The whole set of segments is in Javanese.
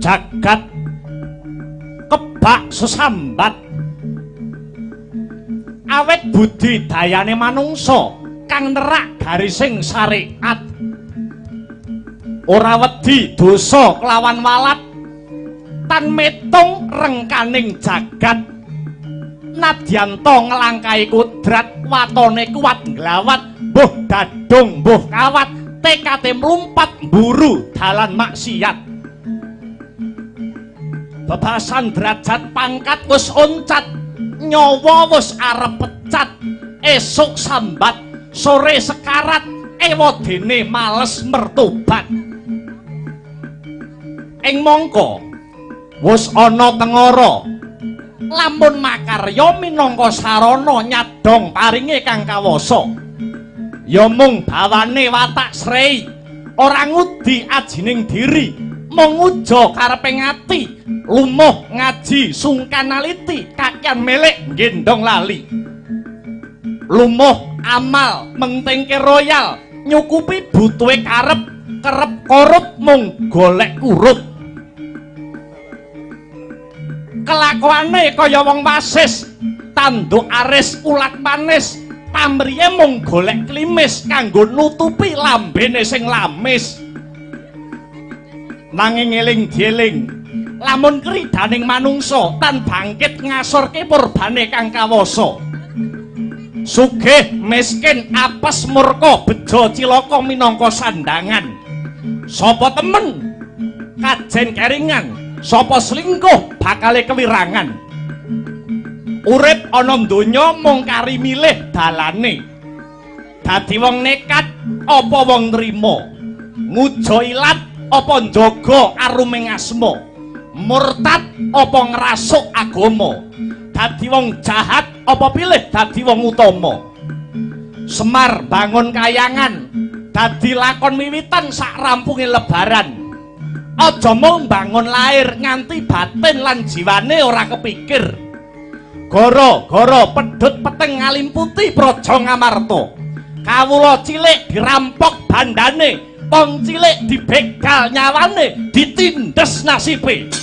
Jagat kebak sesambat. Awit budi dayane manungsa kang nerak garising syariat. Ora wedi dosa kelawan walat tan metung rengkaning jagat. Nadyanta nglangkahi kudrat watone kuat nglawat mbuh dadung mbuh kawat tekate mlumpat mburu dalan maksiat. Bebasan derajat pangkat wis oncat, nyawa wis arep pecat, esuk sambat sore sekarat, ewadene males mertobat. Ing mangka wis ana tengara lamun makarya minangka sarana nyadhong paringe kang kawasa. Ya mung bawane watak srei, ora ngudi ajining diri, mung nguja karepe ngati, lumuh ngaji sungkan aliti, kakean melek gendong lali. Lumuh amal mentingke royal, nyukupi butuhe karep, kerep korup mung golek kurup. Kelakuane kaya wong wasis, tanduk aris ulat manis, pamriye mung golek klimis kanggo nutupi lambene sing lamis. Nanging eling dieling, lamun kridaning manungsa tan bangkit ngasorke purbane kang kawasa. Sugih miskin apes murka bejo cilaka minangka sandangan. Sapa temen kajen keringan, sapa selingkuh bakale kewirangan. Urip ana donya mung kari milih dalane. Dadi wong nekat apa wong nrima, ngujo ilat apa njaga aruming asma, murtad apa ngrasuk agama, dadi wong jahat apa pilih dadi wong utama. Semar bangun kayangan dadi lakon wiwitan sak rampunge lebaran. Aja mung bangun lair nganti batin lan jiwane ora kepikir. Gara-gara pedhut peteng ngalimputi praja Ngamarta. Kawula cilik dirampok bandane, wong cilik dibegal nyawane, ditindes nasibe.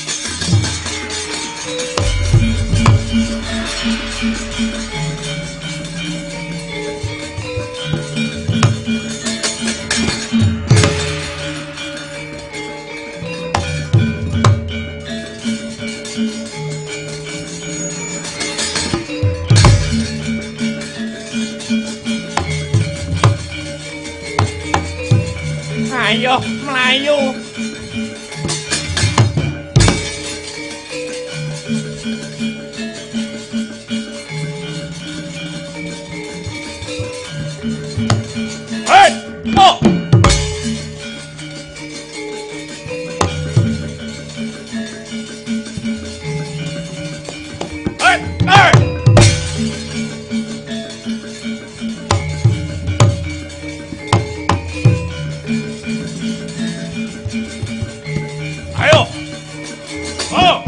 Ayo mlayu. Hei, oh. Hei, hei. Ayo. Oh.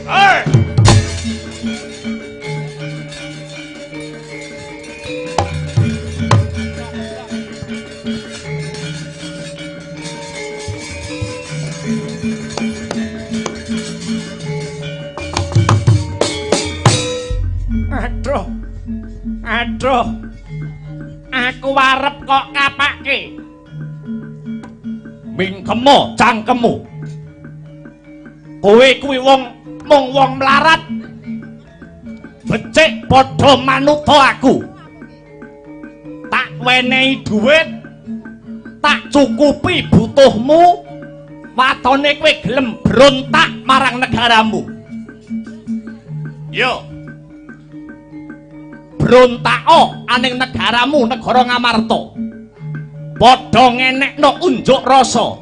Hey. Aduh. Aduh. Aku arep kok kapake. Mingkemo cangkemmu. Kowe kuwi wong mung wong mlarat. Becik padha manuta aku. Tak wenehi dhuwit, tak cukupi butuhmu, watone kowe gelem brontak marang negaramu. Yo. Brontako aning negaramu, negara Ngamarta. Padha ngenekno unjuk rasa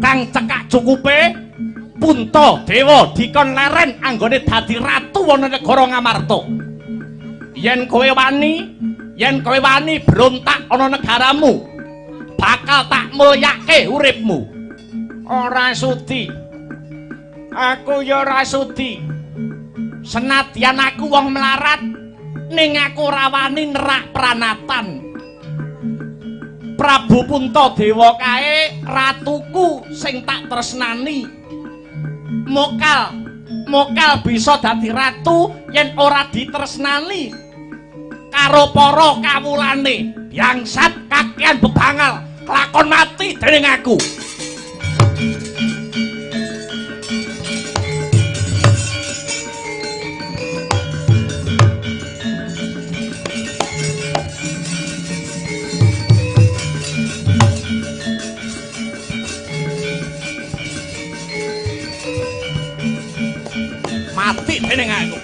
kang cekak cukupe Puntadewa dikon leren anggone dadi ratu ana negara Ngamarta. Yen kowe wani, yen kowe wani brontak ana negaramu, Bakal tak mulyake uripmu. Ora sudi. Aku ya ora sudi. Senadyan aku wong melarat, ning aku ora wani nerak pranatan. Prabu Puntadewa kae ratuku sing tak tresnani. Mokal bisa dadi ratu yen ora ditresnani karo para kawulane. Bangsat kakean bebangal, kelakon mati dening aku. Mati dening aku.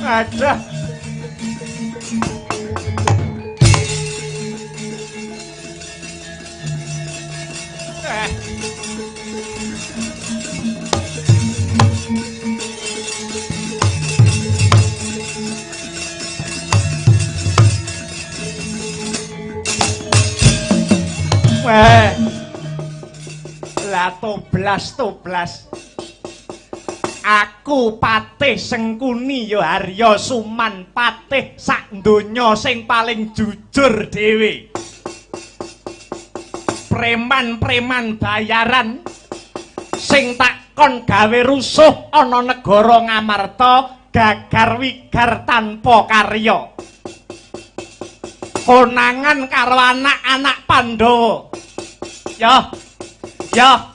Aduh. Weh. Lah toblas. Aku Patih Sengkuni ya Arya Suman, patih sak donya sing paling jujur dhewe. Preman-preman bayaran sing tak kon gawe rusuh ana negara Ngamarta gagar wigar tanpa karya. Konangan karo anak-anak Pandhawa. Ya. Ya.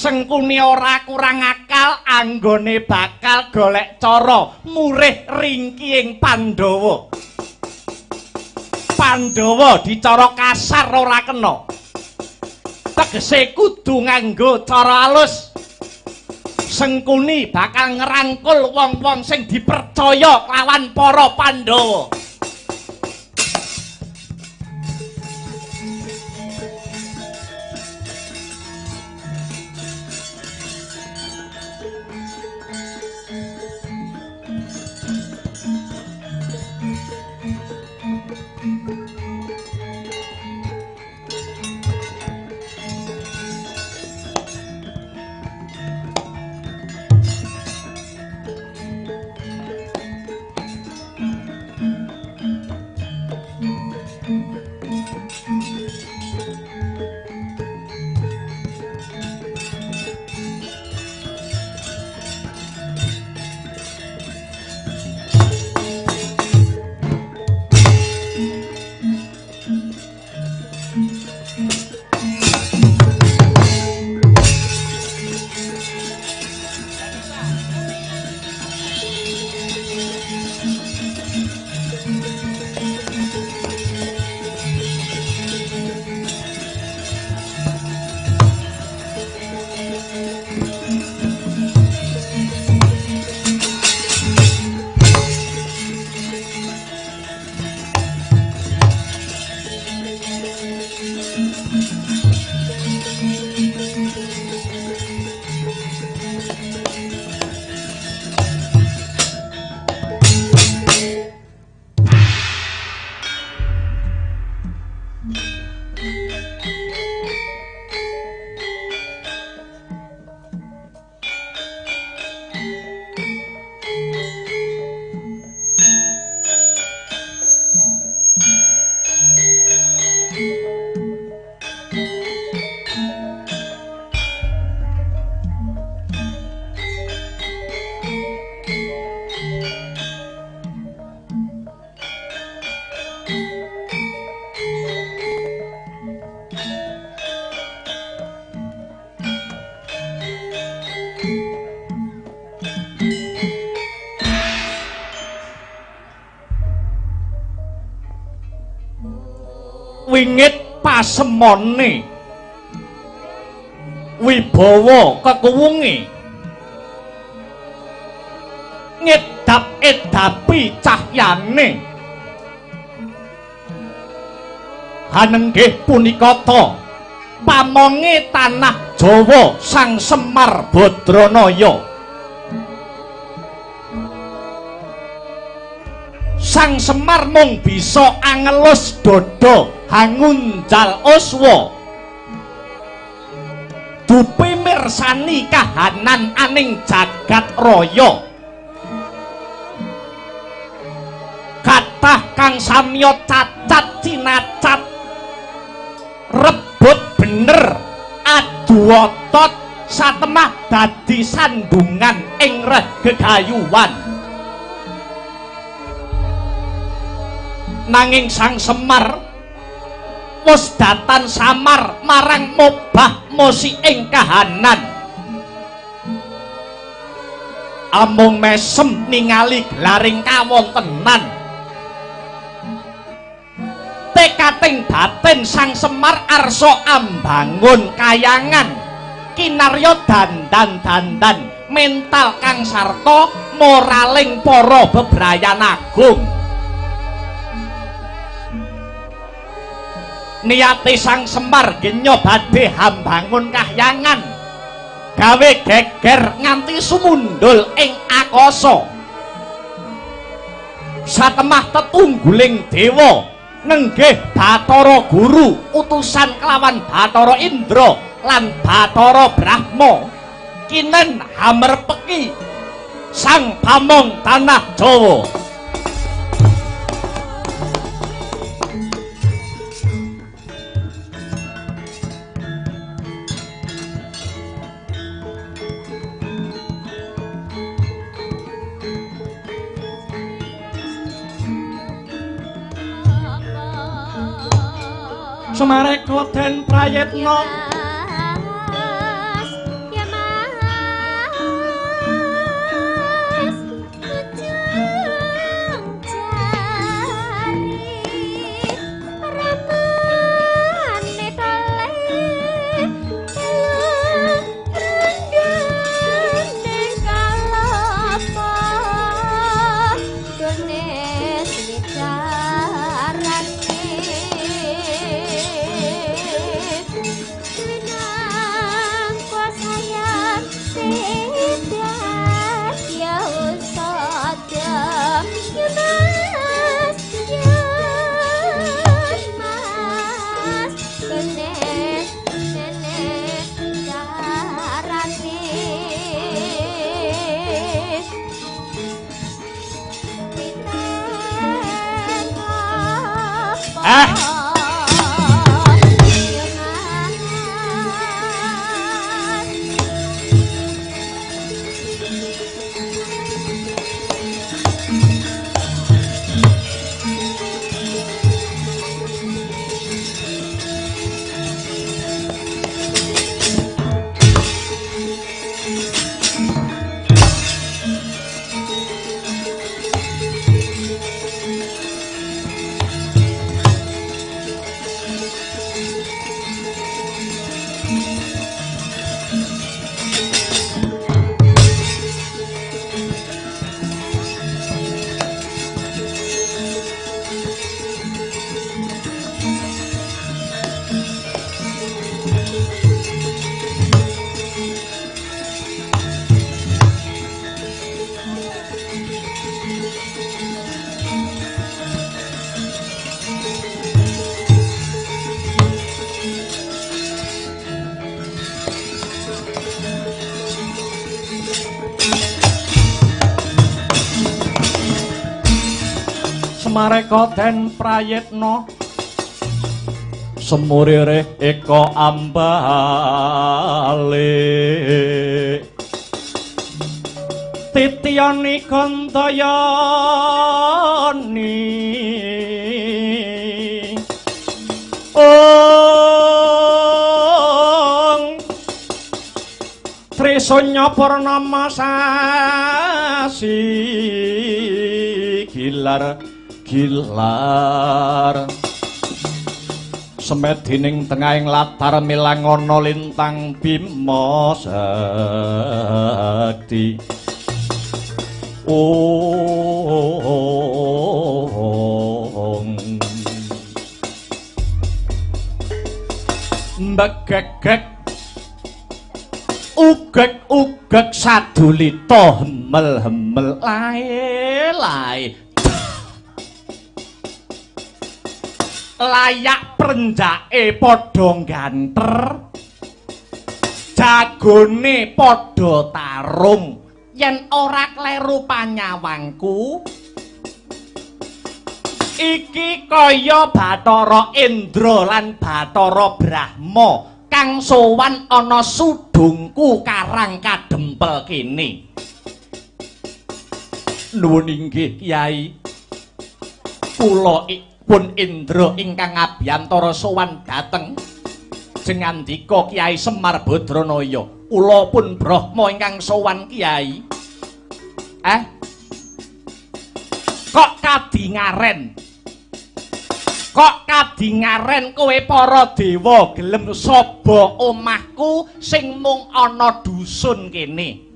Sengkuni ora kurang akal anggone bakal golek cara murih ringkihing Pandhawa. Pandhawa dicara kasar ora kena. Tegese kudu nganggo cara alus. Sengkuni bakal ngerangkul wong-wong sing dipercaya lawan para Pandhawa. Wingit pasemone wibawa kekuwunge ngedap-edapi cahyane. Hanenggih punika ta pamonge tanah Jawa Sang Semar Badranaya. Sang Semar mung bisa angelus dada hangunjal uswa, dupi mirsani kahanan aning jagat raya. Kathah kang samya cacat cinacat, rebut bener adu otot, satemah dadi sandungan ing reh gegayuhan. Nanging Sang Semar wis datan samar marang mobah mosi ing kahanan. Amung mesem ningali gelaring kawontenan. Tekating batin Sang Semar arsa ambangun kayangan, kinarya dandan-dandan mental kang sarta moraling para bebrayan agung. Niate Sang Semar genya badhe hambangun kahyangan, gawe geger nganti sumundul ing akasa. Satemah tetungguling dewa nenggih Bathara Guru utusan kelawan Bathara Indra lan Bathara Brahma kinen hamerpeki Sang Pamong Tanah Jawa. Sumareka den prayitna ya Mas ujung jari ramane tale rundane kalapa gone wicarane. Sumareka den prayitna semurire eka ambale titiyani kantayani ong Trisanya purnama sasi gilar gilar Semedi ning tengahing latar milangana lintang Bima Sakti. Ong mbegegeg ugeg-ugeg sadulita hemel-hemel lae lae layak prenjake padha ganter jagone padha tarung yen ora kleru panyawangku iki kaya Bathara Indra lan Bathara Brahma kang sowan ana sudungku Karang Kadempel kene. Nuwun inggih Kyai, kula pun Indra ingkang abiyantara sowan dhateng jengandika Kyai Semar Badranaya. Kula pun Brahma ingkang sowan Kyai. Kok kadingaren? Kok kadingaren kowe para dewa gelem saba omahku sing mung ana dusun kene?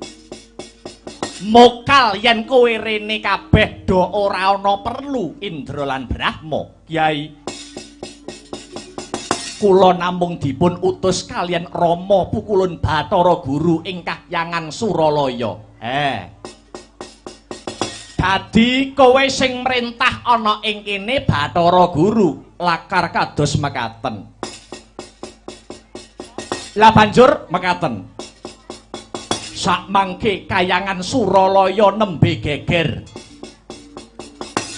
Mokal yen kowe rene kabeh do ora ana perlu Indra lan Brahma. Kyai, kula namung dipun utus kaliyan Rama Pukulun Bathara Guru ing kahyangan Suralaya. Dadi kowe sing mrentah ana ing kene Bathara Guru lakar kados mekaten. Lah banjur mekaten. Sakmangke kayangan Suralaya nembe geger.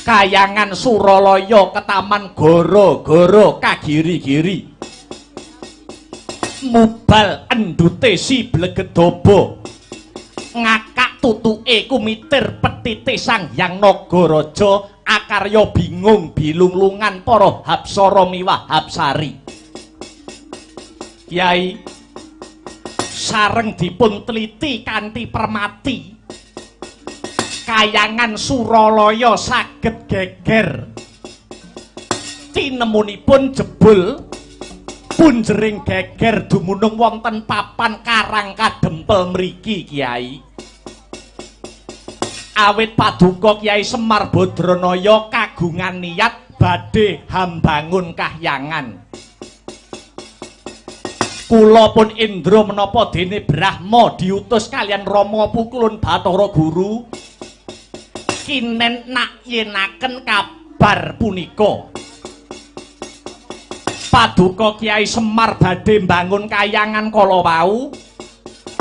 Kayangan Suralaya ketaman goro-goro kagiri-giri. Mubal endute si Blegedaba. Ngakak tutuke kumitir petite Sang Hyang Nagaraja akarya bingung bilunglungan para hapsara miwah hapsari. Kyai, sareng dipun teliti kanthi permati kayangan Suralaya saged geger. Tinemunipun jebul punjering geger dumunung wonten papan Karang Kadempel mriki Kyai. Awit paduka Kyai Semar Badranaya kagungan niat badhe hambangun kahyangan. Kula pun Indra menapa dene Brahma diutus kaliyan Rama Pukulun Bathara Guru kinen nakyenaken kabar punika. Paduka Kyai Semar badhe mbangun kayangan kala wau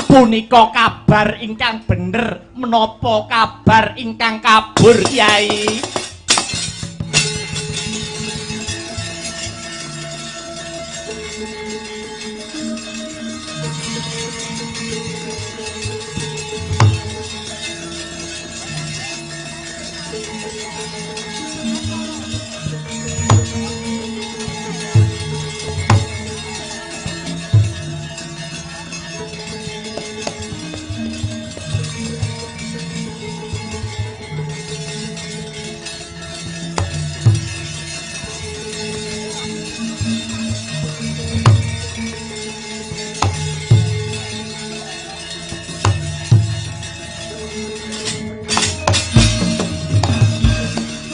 punika kabar ingkang bener menapa kabar ingkang kabur Kyai?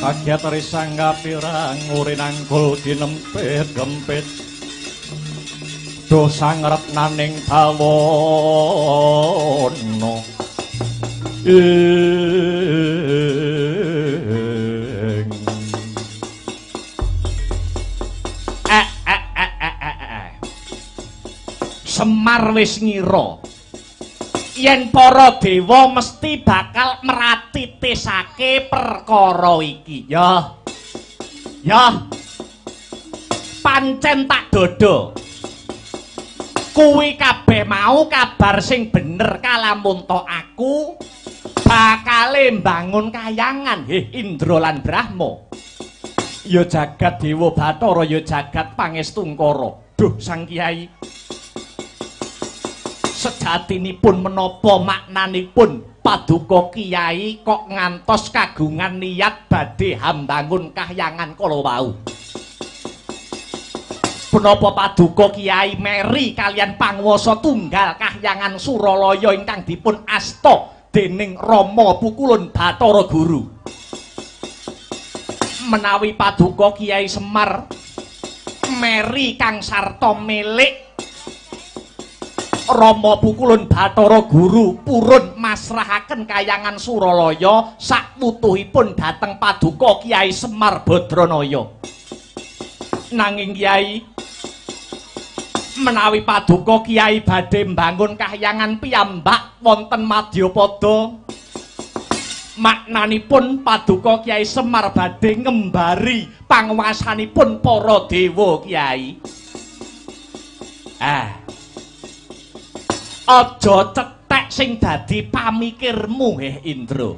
Kaget risang kapirang urinangkul kinempit gempit dosa ngretnaning bawana ing Semar wis ngira yen para dewa mesti bakal meratitisake perkara iki. Ya. Ya. Pancen tak dodo. Kuwi kabeh mau kabar sing bener kalamun to aku bakale mbangun kayangan heh Indra lan Brahma. Ya jagat Dewa Bathara ya jagat Pangestungkara. Duh Sang Kyai. Sejatinipun menapa maknanipun paduka Kyai kok ngantos kagungan niat badhe hambangun kahyangan kala wau. Punapa paduka Kiai meri kalian panguwasa tunggal Kahyangan Suralaya ingkang dipun asta dening Rama Pukulun Bathara Guru. Menawi paduka Kiai Semar meri kang sarta milik Rama Pukulun Bathara Guru purun masrahaken Kahyangan Suralaya sakwutuhipun dhateng paduka Kiai Semar Badranaya. Nanging Kiai, menawi paduka Kiai badhe mbangun kahyangan piyambak wonten Madyapada, maknanipun paduka Kiai Semar badhe ngembari panguwasanipun para dewa Kiai. Ah, aja cetek sing dadi pamikirmu heh Indra.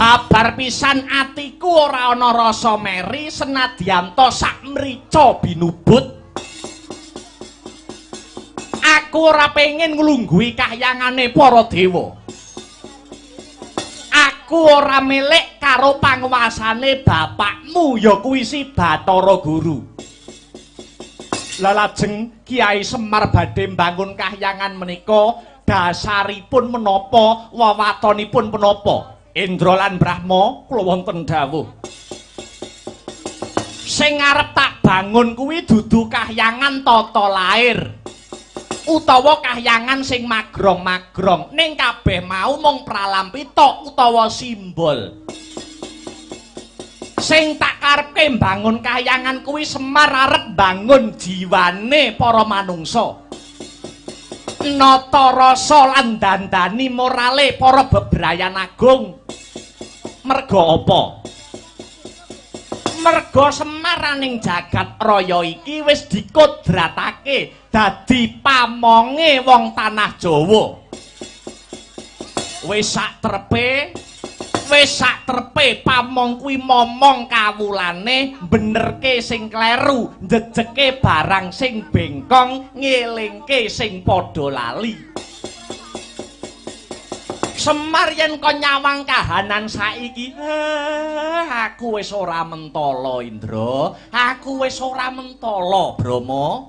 Babar pisan atiku ora ana rasa meri senadyan ta sak mrica binubut. Aku ora pengen nglungguhi kahyangane para dewa. Aku ora milik karo panguwasane bapakmu ya kuwi si Bathara Guru. Lajeng Kiai Semar badhe mbangun kahyangan menika dasaripun menapa, wewatonipun menapa? Indra lan Brahma kula wonten dawuh. Sing arep tak bangun kuwi dudu kahyangan tata lair utawa kahyangan sing magrong-magrong, ning kabeh mau mung pralampita utawa simbol. Sing tak karepke mbangun kahyangan kuwi Semar arep bangun jiwane para manungsa, nata rasa lan dandani morale para bebrayan agung. Merga apa? Merga Semaraning jagat raya iki wis dikodratake dadi pamonge wong tanah Jawa. Wis sak trepe pamong kuwi momong kawulane benerke sing kleru, njejeke barang sing bengkong, ngelingke sing padha lali. Semar yen kon nyawang kahanan saiki, aku wis ora mentala Indra, aku wis ora mentala Brahma.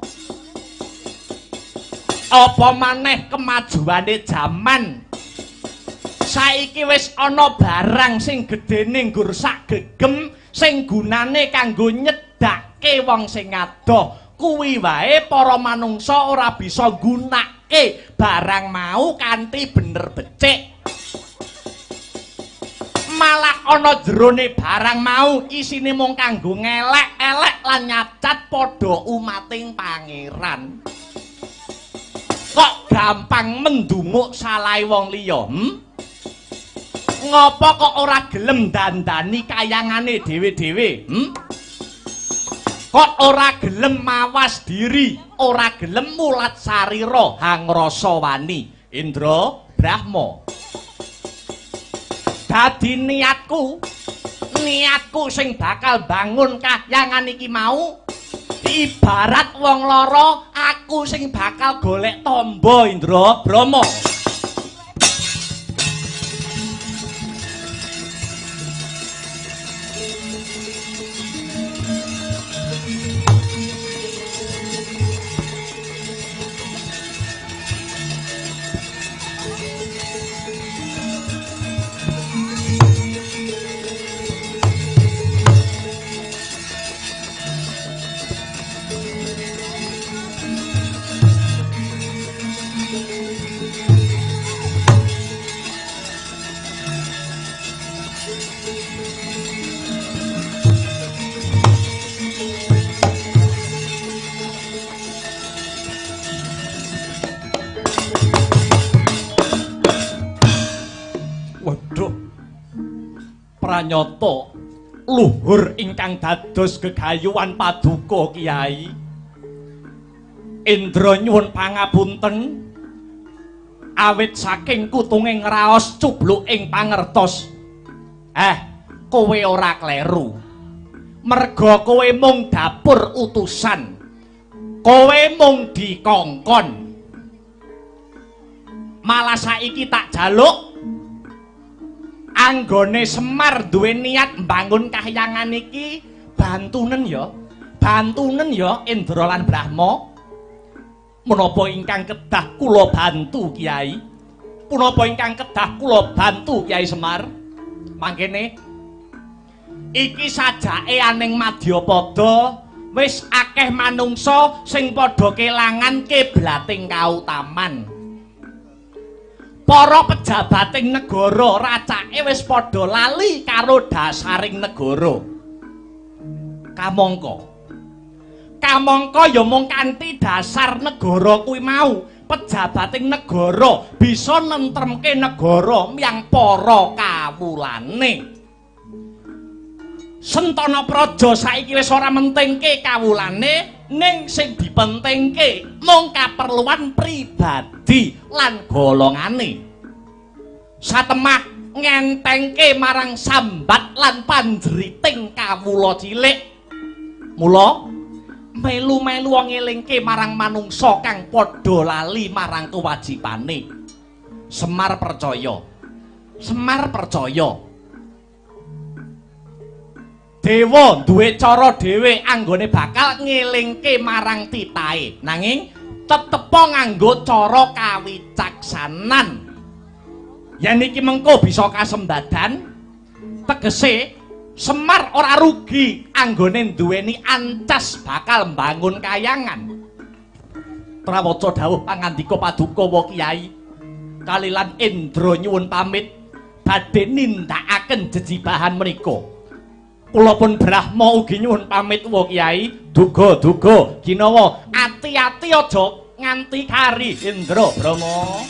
Apa maneh kemajuane jaman saiki wis ana barang sing gedene nggur sak gegem sing gunane kanggo nyedhake wong sing adoh. Kuwi wae para manungsa ora bisa nggunakake barang mau kanthi bener becik. Malah ana jerone barang mau isine mung kanggo ngelek-elek lan nyacat padha umating pangeran. Kok gampang mendunguk salahe wong liya? Ngopo kok ora gelem dandani kayangane dhewe-dhewe? Kok ora gelem mawas diri, ora gelem mulat sarira hangrasa wani? Indra Brahma. Dadi niatku sing bakal bangun kahyangan iki mau ibarat wong lara, aku sing bakal golek tamba Indra Brahma. Pranyata luhur ingkang dados gegayuhan paduka Kiai Indra nyuwun pangapunten awit saking kutunge ngraos cubluk ing pangertos. Kowe ora kleru. Merga kowe mung dapur utusan. Kowe mung dikongkon. Malah saiki tak jaluk anggone Semar duwe niat mbangun kahyangan iki, bantunen ya. Bantunen ya Indra lan Brahma. Menapa ingkang kedah kula bantu Kiai? Punapa ingkang kedah kula bantu Kiai Semar? Mangkene iki sajake aning madyapada wis akeh manungsa sing padha kelangan kiblating kautaman. Para pejabating negara racake wis padha lali karo dasaring negara. Kamangka kamangka ya mung kanthi dasar negara kuwi mau, pejabating negara bisa nentremke negara miyang para kawulane. Sentana Praja saiki wis ora mentingke kawulane, ning sing dipentingke mung kaperluan pribadi lan golongane. Satemah ngentengke marang sambat lan panjeriting kawula cilik. Mula melu-melu ngelingke marang manungsa kang padha lali marang kewajibane. Semar percaya. Semar percaya. Dewa duwe cara dhewe anggone bakal ngelingke marang titahe. Nanging tetepa nganggo cara kawicaksanan. Yen iki mengko bisa kasembadan, tegese Semar ora rugi anggone duweni ancas bakal mbangun kayangan. Prawaca dawuh pangandika paduka wa Kyai kalilan Indra nyuwun pamit badhe nindakaken jejibahan menika. Kula pun Brahma ugi nyuwun pamit wa Kyai, duga-duga ginawa ati-ati aja nganti kari Indra Brahma.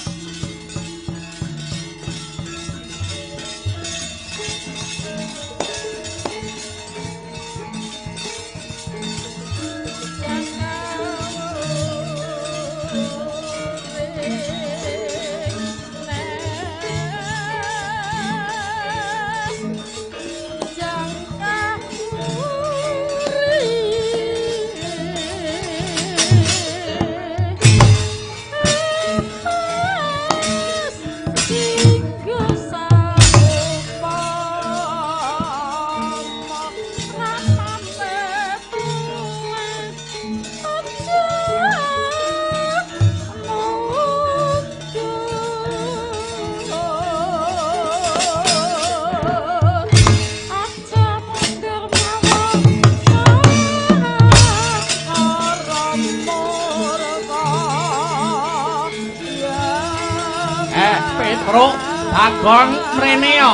Petruk, Bagong mrene yo.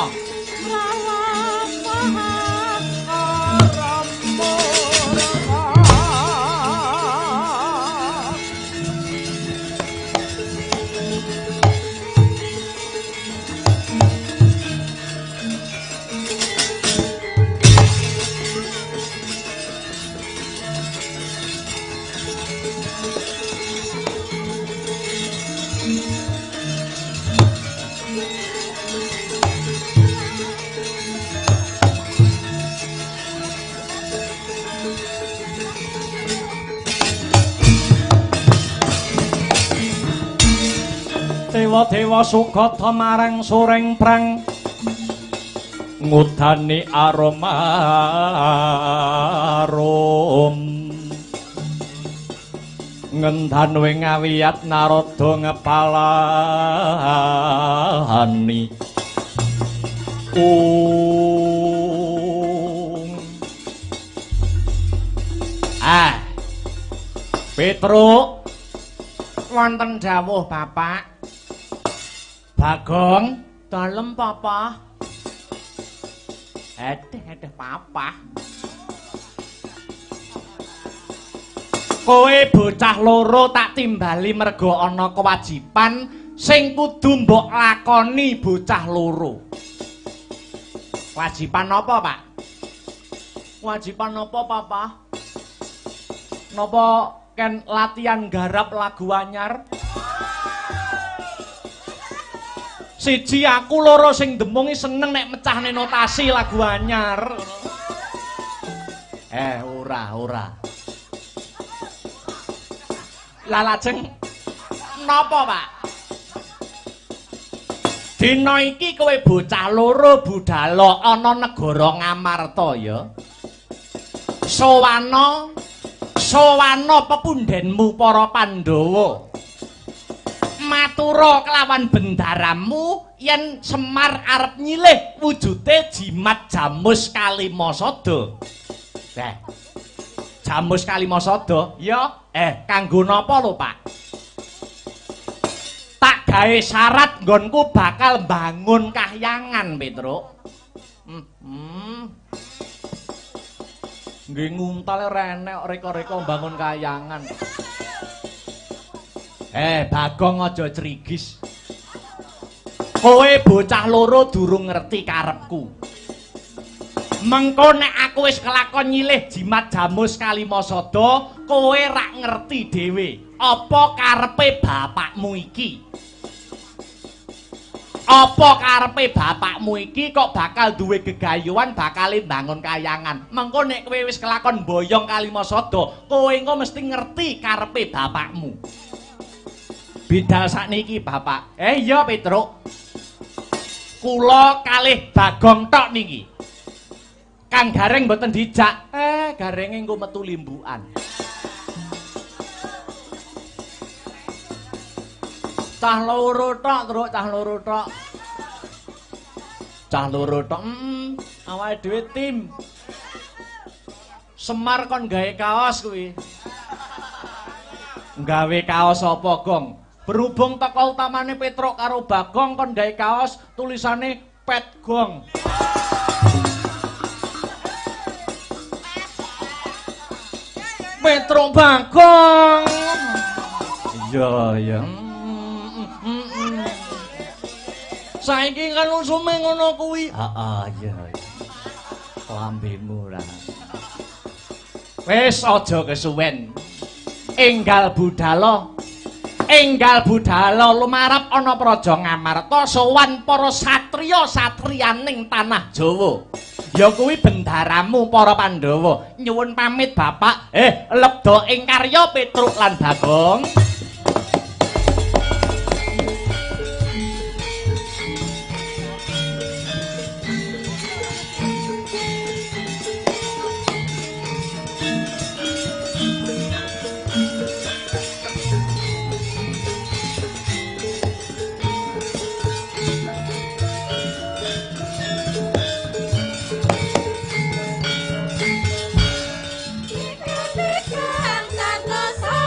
Dewa-dewa sugata marang soreng prang ngudani aroma arum ngendan wing ngawiyat Narada ngepalani ung. Ah, Petruk, wonten dawuh Bapak. Bagong, dalem Papa. Edeh, edeh Papa. Kowe bocah loro tak timbali mergo ana kewajiban sing kudu mbok lakoni bocah loro. Kewajiban apa, Pak? Kewajiban apa, Papa? Napa ken latihan garap lagu anyar? Siji aku, loro sing demungi seneng nek mecahne notasi lagu anyar. Ora, ora. Lah lajeng napa, Pak? Dina iki kowe bocah loro budala ana negara Ngamarta ya. Sowana Sowana pepundhenmu para Pandhawa. Matura kelawan bendaramu yen Semar arep nyilih wujude jimat Jamus Kalimasada. Eh. Jamus Kalimasada? Ya, kanggo napa lho, Pak? Tak gawe syarat nggonku bakal mbangun kahyangan, Petruk. Nggih nguntal ora enek reka-reka mbangun kahyangan. Bagong aja crigis. Kowe bocah loro durung ngerti karepku. Mengko nek aku wis kelakon nyilih jimat Jamus Kalimasada, kowe rak ngerti dhewe apa karepe bapakmu iki. Apa karepe bapakmu iki kok bakal duwe gegayuhan bakale mbangun kayangan. Mengko nek kowe wis kelakon boyong Kalimasada, kowe engko mesti ngerti karepe bapakmu. Bidal sakniki bapak. Iya Petruk. Kula kalih Bagong tok niki. Kang Gareng mboten dijak. Garenge engko metu limbukan. Cah loro tok, Truk, cah loro tok. Cah loro tok. Awake dhewe tim. Semar kon gawe kaos kuwi. Gawe kaos apa, Gong? Berhubung tokoh utamane Petruk karo Bagong kon gawe kaos tulisane Pet Gong. Petruk Bagong. Iya, iya. Saiki kan usume ngono kuwi. Heeh, iya. Lambemu ra. Wis aja kesuwen. Enggal budala. Enggal budala lumarap ana praja Ngamarta sowan para satriya-satriyaning tanah Jawa. Ya kuwi bendaramu para Pandhawa. Nyuwun pamit bapak. Lebda ing karya Petruk lan Bagong. Kang santosa.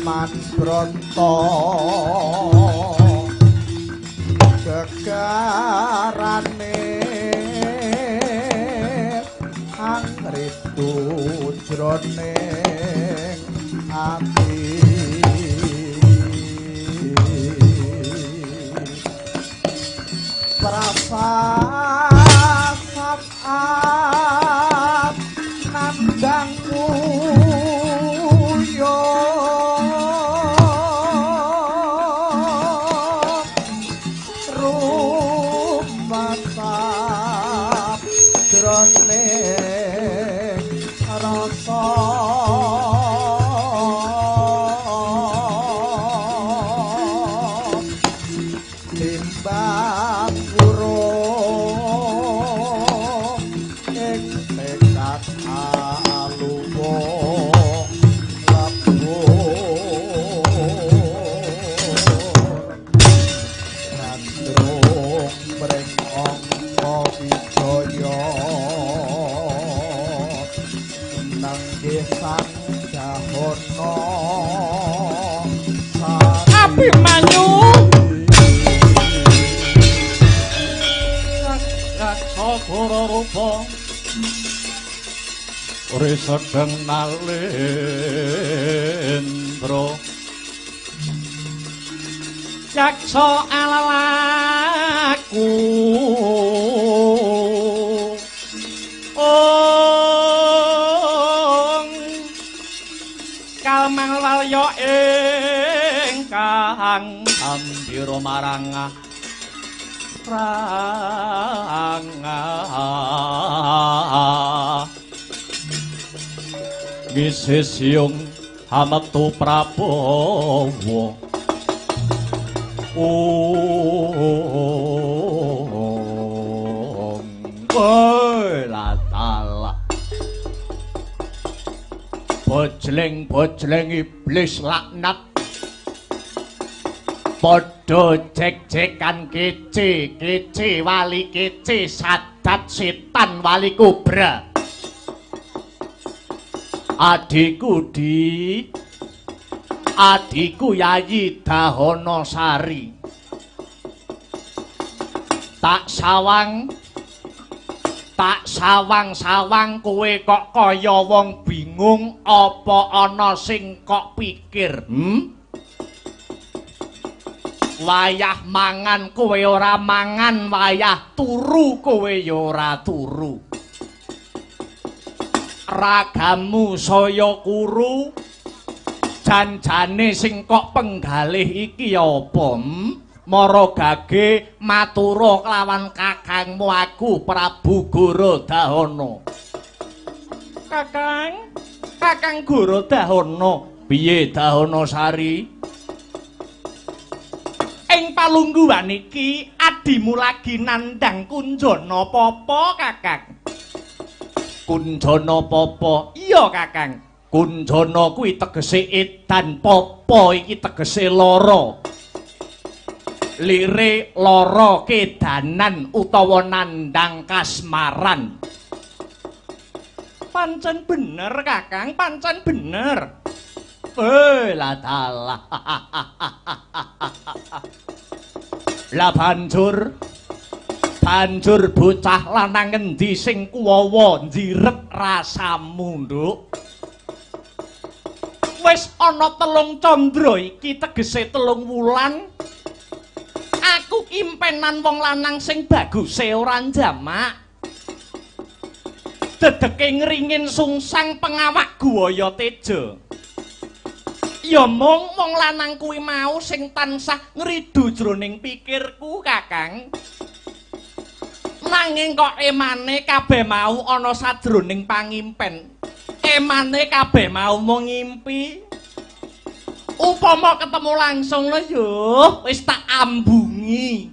Paman Bronto gegarane angritu jroning ati prasat nandang Abimanyu Goro rupa Risedeng nalendra Yaksa alalaku Ong Kalmang lalya ingkang ambira marang ranga ngisih siung hametu prabawa ong latala bojleng-bojleng iblis laknat padha jek-jekan kece, kece wali kece sadat setan wali kobra. Adhiku di adhiku Yayi Dahana Sari. Tak sawang sawang-sawang kowe kok kaya wong bingung apa ana sing kok pikir? Wayah mangan kowe ora mangan, wayah turu kowe ya ora turu. Ragamu saya kuru, janjane sing kok penggalih iki ya apa? Mara gage matura kelawan kakangmu aku Prabu Goro Dahana. Kakang, Kakang Goro Dahana, piye Dahana Sari? Ing palungguhan iki adimu lagi nandhang Kunjana papa, Kakang. Kunjana papa? Iya, Kakang. Kunjana kuwi tegese edan, papa iki tegese lara. Lire lara kedanan utawa nandhang kasmaran. Pancen bener, Kakang, pancen bener. Lah dalah. Lah banjur bocah lanang ngendi sing kuwawa njirep rasamu, Nduk? Wis ana telung candra iki tegese telung wulan. Aku impenan wong lanang sing baguse ora njamak. Dedeke ngringin sungsang pengawak Guwaya Teja. Ya mung wong lanang kuwi mau sing tansah ngridu jroning pikirku, Kakang. Nanging kok emane kabeh mau ana sajroning pangimpen. Emane kabeh mau mung ngimpi. Upama ketemu langsung lho yo, wis tak ambungi.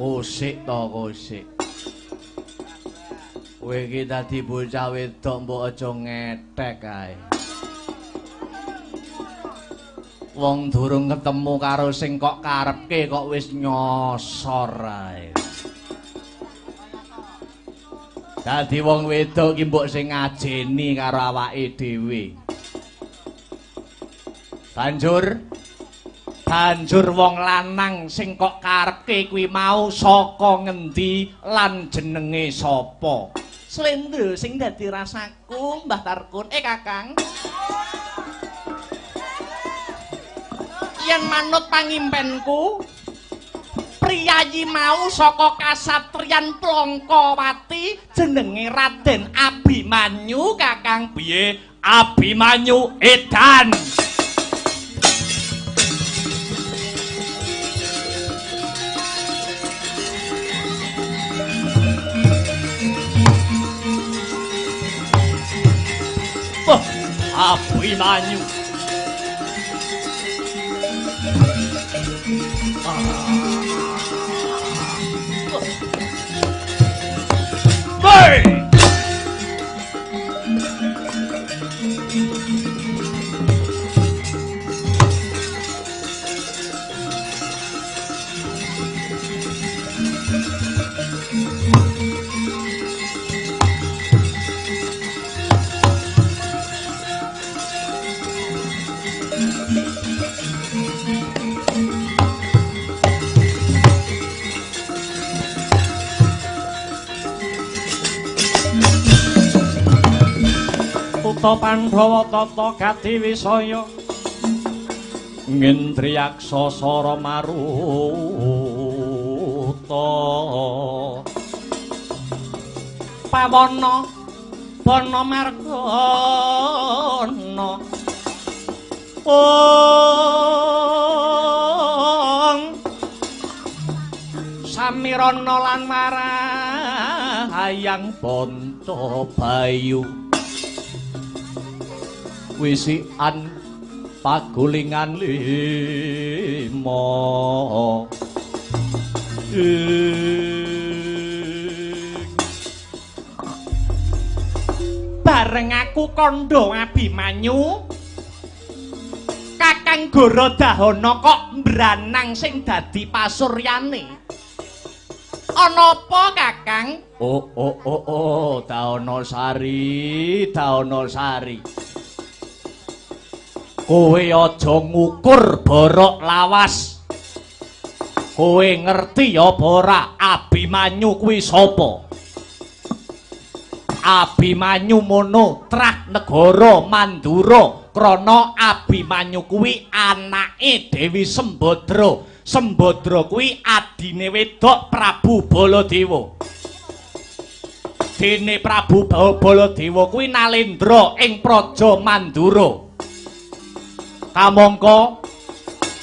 Kosik to, kosik. Kowe iki dadi bocah wedok mbok aja ngetek kae. Wong durung ketemu karo sing kok karepke kok wis nyosor ae. Dadi wong wedok ki mbok sing ngajeni karo awake dhewe. Banjur wong lanang sing kok karepke kuwi mau saka ngendi lan jenenge sapa? Slendro sing dadi rasaku, Mbah Tarkun. Kakang. Yen manut pangimpenku, priyayi mau saka kasatriyan Plongkowati jenenge Raden Abimanyu, Kakang. Piye? Abimanyu edan. Wah, Abimanyu. Hey! Putra Pandhawa tata gati wisaya ngendriyaksa sara maruta pawana bana margana ong samirana lan marahayang panca bayu wisikan pagulingan lima. Bareng aku kandha Abimanyu, Kakang Goro Dahana kok mbranang sing dadi pasuryane. Ana apa, Kakang? Oh oh oh oh, Dahana Sari, Dahana Sari. Kowe aja ngukur borok lawas. Kowe ngerti apa ora Abimanyu kuwi sapa? Abimanyu mono trah negara Mandura krana Abimanyu kuwi anake Dewi Sembadra. Sembadra kuwi adine wedok Prabu Baladewa. Dene Prabu Baladewa kuwi nalendra ing Praja Mandura. Kamangka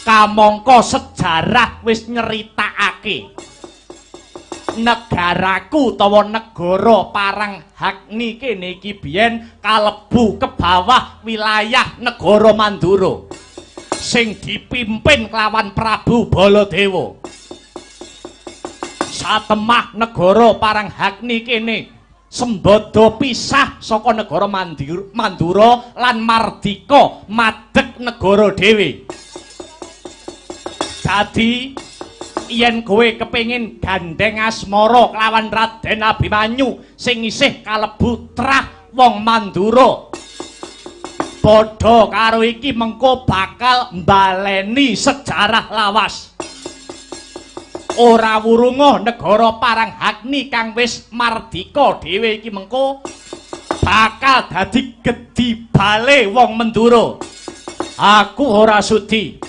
kamangka sejarah wis nyeritakake negaraku utawa negara Parang Hakni kene iki biyen kalebu ke bawah wilayah negara Mandura sing dipimpin kelawan Prabu Baladewa. Satemah negara Parang Hakni kene sembada pisah saka negara Mandura lan mardika madeg negara dhewe. Dadi yen kowe kepengin gandeng asmara kelawan Raden Abimanyu sing isih kalebu trah wong Mandura, padha karo iki mengko bakal mbaleni sejarah lawas. Ora wurunga negara Parang Hakni kang wis mardika dhewe iki mengko bakal dadi gedhi bale wong Mandura. Aku ora sudi.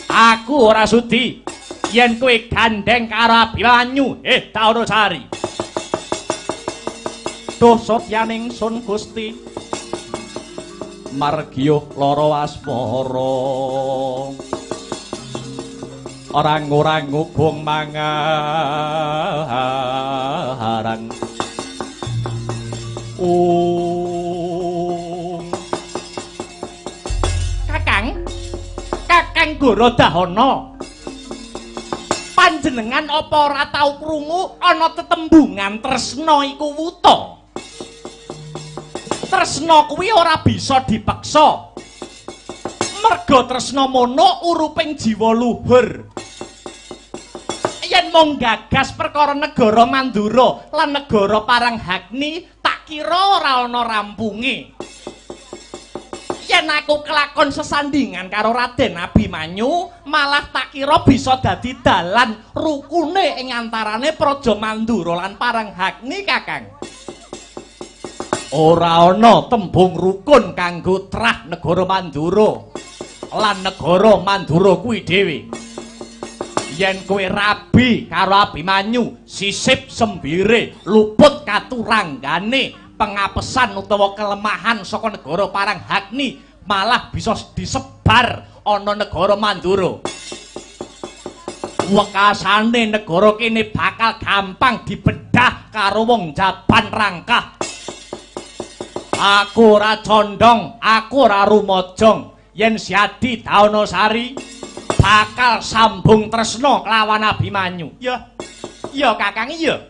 Aku ora sudi yen kowe gandeng karo Abimanyu. Dahana Sari. Duh sotyaning sun Gusti. Margiyuh lara asmara. Orang-orang ngubung mangarang. Kakang, Kakang Goro Dahana, panjenengan apa ora tau krungu ana tetembungan tresna iku wuta? Tresna kuwi ora bisa dipeksa. Merga tresna mono uruping jiwa luhur. Yen mung gagas perkara negara Mandura lan negara Parang Hakni, tak kira ora ana rampunge. Yen aku kelakon sesandingan karo Raden Abimanyu, malah tak kira bisa dadi dalan rukune ing antarane Praja Mandura lan Paranghagni, Kakang. Ora ana tembung rukun kanggo trah negara Mandura lan negara Mandura kuwi dhewe. Yen kowe rabi karo Abimanyu, sisip sembire luput katuranggane pengapesan utawa kelemahan saka negara Paranghagni malah bisa disebar ana negara Mandura. Wekasane negara kene bakal gampang dibedah karo wong Jaban Rangkah. Aku ora condong, aku ora rumojong yen Siadi Dahanasari bakal sambung tresna kelawan Abimanyu. Ya, ya Kakang, iya.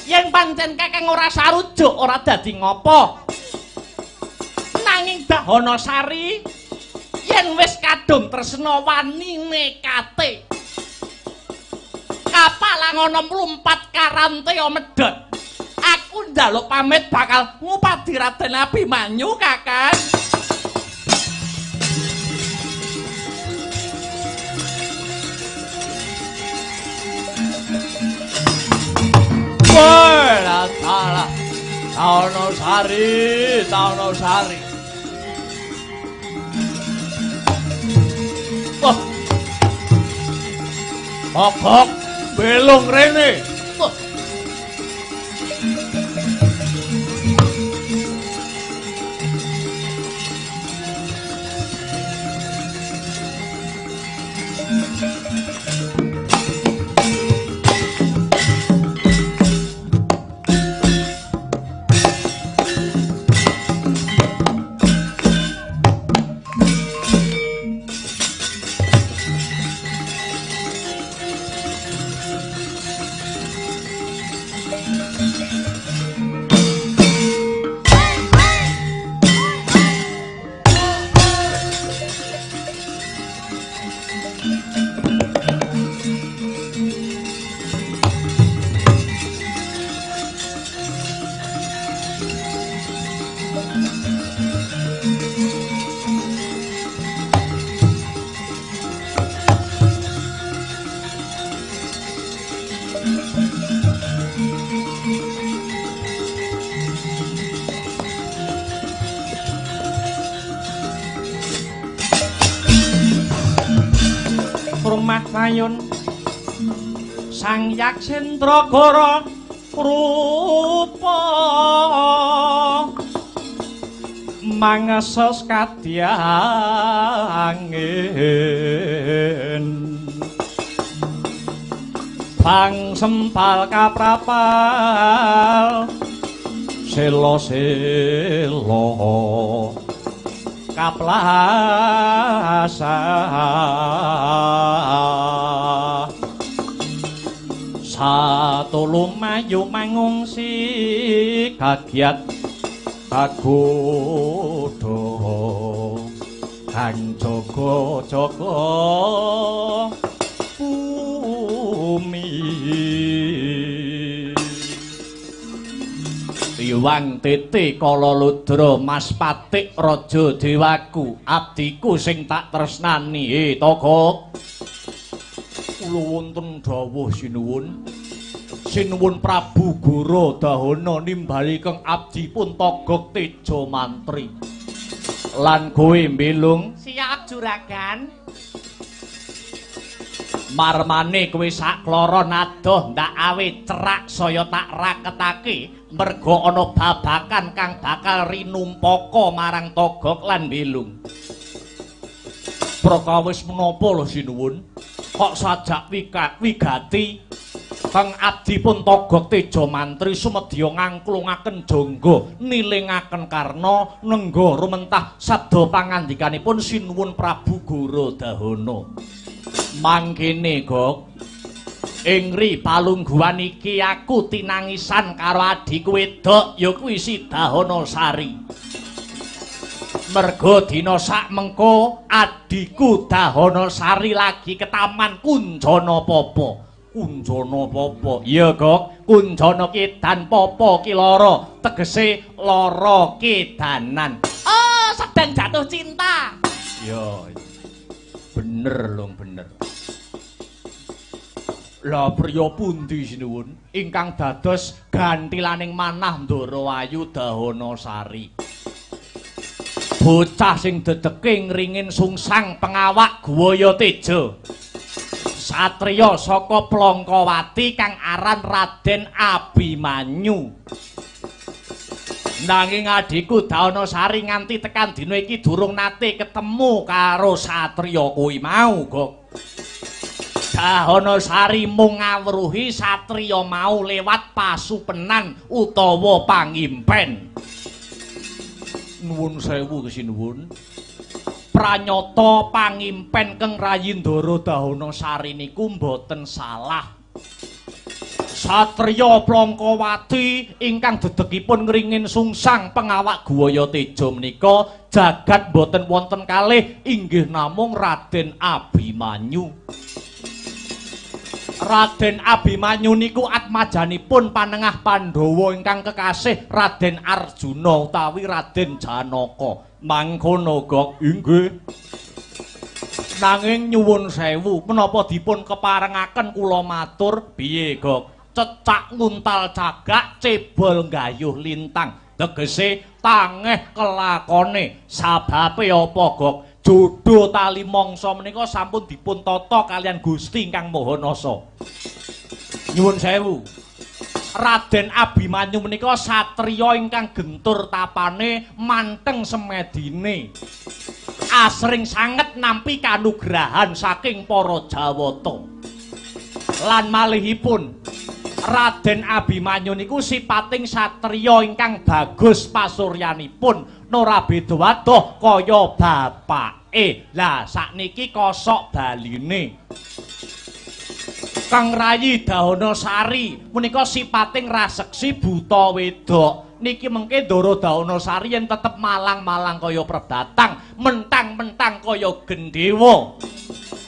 Yen pancen Kakang ora sarujuk ora dadi ngopo. Nanging Dahanasari yen wis kadung tresna wani nekate. Kapal ngono mlumpat karanteya medhot. Aku njaluk pamit bakal ngupadi Raden Abimanyu, Kakang. Wah, salah. Dahanasari, Dahanasari. Wah. Mogok belung rene. Wah. Rumah Mayun Sang Yaksendra Gara rupa mangeses kadyangin bang sempal kaprapal selo-selo kaplasa satulung mayu mangungsi kagiat kagodha kang jaga-jaga bumi. Iwang titi kala ludra Mas Patik raja dewaku abdiku sing tak tresnani. He Togok, kula wonten dawuh sinuwun. Sinuwun Prabu Gara Dahana nimbali keng abdipun Togok Teja Mantri. Lan kowe mbilung siap juragan. Marmane kowe sakloron adoh ndak awe cerak saya tak raketake merga ana babakan kang bakal rinumpaka marang Togok lan Bilung. Prakawis menapa lho sinuwun? Kok sajak wigati kang abdipun Togok Teja Mantri sumedya ngangklungaken jangga nilingaken karna nengga rumentah sabda pangandikanipun sinuwun Prabu Gara Dahana. Mangkene Gok, ing ri palungguhan iki aku tinangisan karo adhiku wedok ya kuwi si Dahanasari. Merga dina sak mengko adhiku Dahanasari lagi ke Taman Kunjana Papa. Kunjana Papa? Iya Gok, Kunjana kedan papa ki lara, tegese lara kedanan. Oh, sedang jatuh cinta. Ya. Bener lho, bener. Lah priya pundi sinuwun ingkang dados gantilaning manah Ndara Ayu Dahana Sari. Bocah sing dedeke ngringin sungsang pengawak Guwaya Teja. Satriya saka Plangkawati kang aran Raden Abimanyu. Nanging adhiku Dahana Sari nganti tekan dina iki durung nate ketemu karo satriya kuwi mau, Gok. Dahana Sari mung ngawruhi satriya mau lewat pasupenan utawa pangimpen. Nuwun sewu kesinuwun. Pranyata pangimpen Keng Rayi Ndara Dahana Sari niku mboten salah. Satriya Plangkawati ingkang dedegipun ngringin sungsang pengawak Guwaya Teja menika jagat mboten wonten kalih inggih namung Raden Abimanyu. Raden Abimanyu niku atmajanipun panengah Pandhawa ingkang kekasih Raden Arjuna utawi Raden Janaka. Mangkono, Gok. Inggih. Nanging nyuwun sewu, menapa dipun keparengaken kula matur piye, Gok? Cecak nguntal cagak, cebol nggayuh lintang. Tegese tangeh kelakone. Sababe apa, Gok? Jodoh tali mangsa menika sampun dipun tata kaliyan Gusti ingkang Maha Nasa. Nyuwun sewu. Raden Abimanyu menika satriya ingkang gentur tapane, manteng semedine. Asring sanget nampi kanugrahan saking para Jawata. Lan malihipun Raden Abimanyu niku sipating satriya ingkang bagus pasuryanipun, ora beda wadoh kaya bapake. Lah sakniki kosok baline. Kang Rayi Dahana Sari menika sipating raseksi buta wedok. Niki mengke Ndara Dahana Sari yen tetep malang-malang kaya perbatang, mentang-mentang kaya gendhewa,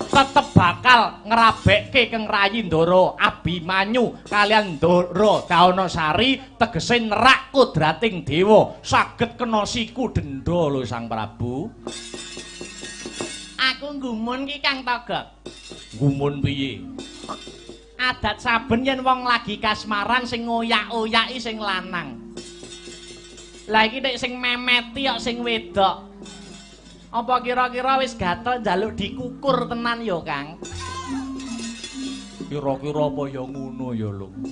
tetep bakal ngrabekke Kang Rayi Ndara Abimanyu kaliyan Ndara Dahana Sari, tegese nerak kodrating dewa, saged kena siku denda lho Sang Prabu. Aku nggumun ki Kang Togok. Nggumun piye? Adat saben yen wong lagi kasmaran sing ngoyak-oyaki sing lanang. Lah iki nek sing memeti kok sing wedok. Apa kira-kira wis gatel njaluk dikukur tenan ya, Kang? Kira-kira apa ya ngono ya, Lung.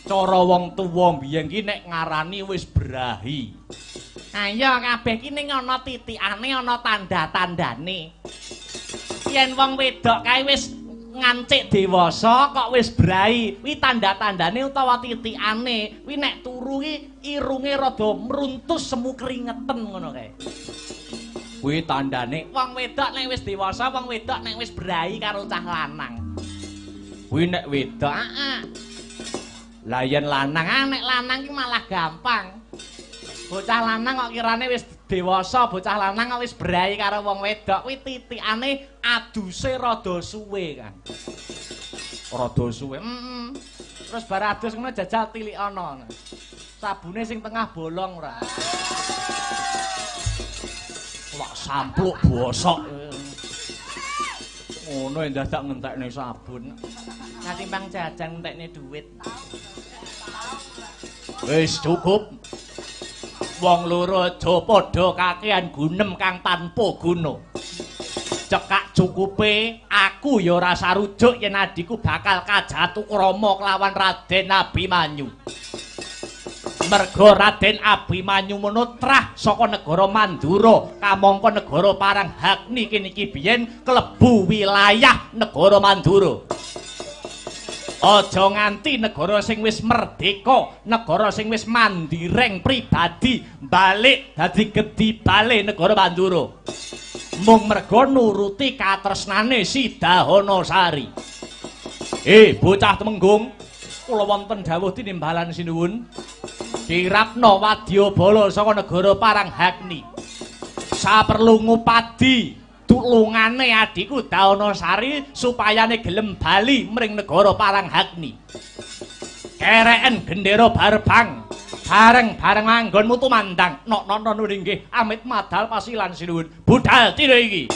Cara wong tuwa mbiyen ki nek ngarani wis berahi. Ayo kabeh ki ning ana titikane, ana tanda-tandane. Yen wong wedok kae wis ngancik dewasa kok wis brai, kuwi tanda-tandane utawa titikane, kuwi nek turu ki irunge rada mruntus semu kringeten ngono kae. Kuwi tandane wong wedok nek wis dewasa, wong wedok nek wis brai karo cah lanang. Kuwi nek wedok. Heeh. Lah yen lanang, ah nek lanang ki malah gampang. Bocah lanang kok kirane wis dewasa, bocah lanang kok wis brai karo wong wedok, kuwi titikane aduse rada suwe, Kang. Rada suwe. Heeh. Terus bar adus ngono jajal tilikana. Sabune sing tengah bolong ora. Wah, sampluk bosok. Ngono ndadak ngentekne sabun. Nah timbang jajan ngentekne duit. Wis cukup. Wong loro aja padha kakehan gunem kang tanpa guna. Cekak cukupe aku ya ora sarujuk yen adhiku bakal kajatu krama kelawan Raden Abimanyu. Merga Raden Abimanyu mono trah saka negara Mandura kamangka negara Paranghagni kene iki biyen klebu wilayah negara Mandura. Aja nganti negara sing wis merdeka, negara sing wis mandireng pribadi balik dadi gedhi bale negara Mandura. Mung merga nuruti katresnane si Dahana Sari. Bocah Temenggung, kula wonten dawuh tinimbalan sinuwun. Kirapna wadyabala saka negara Paranghagni. Saperlu ngupadi tulungane adhiku Dahana Sari supayane gelem bali mring negara Paranghagni. Kereken gendera barbang, Bareng-bareng anggonmu tumandang. Nok nok nuwun inggih, amit madal pasilan sinuwun. Budal dina iki.